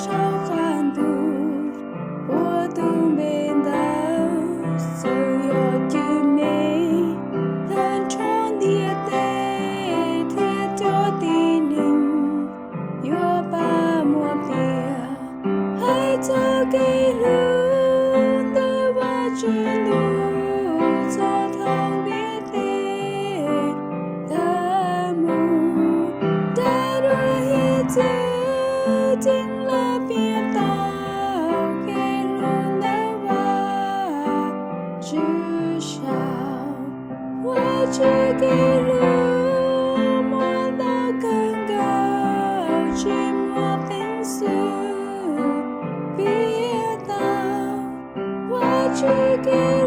saum qab ntuj ua tus npe ntawd. Txawm yog cim me tag nrho ntiaj teb thiab cov tib neeg yuav pab muab piav. Hais txog kev hlub ntawm Vajtswv ntuj txog thaum ntiaj teb tag mus, dag duab hiav txwv ceeb lawv piav tau kev hlub ntawm Vajtswv saud. Vajtswv kev hlub muaj ntau kawg nkaus tsis muaj peev xwm piav tau. Vajtswv kev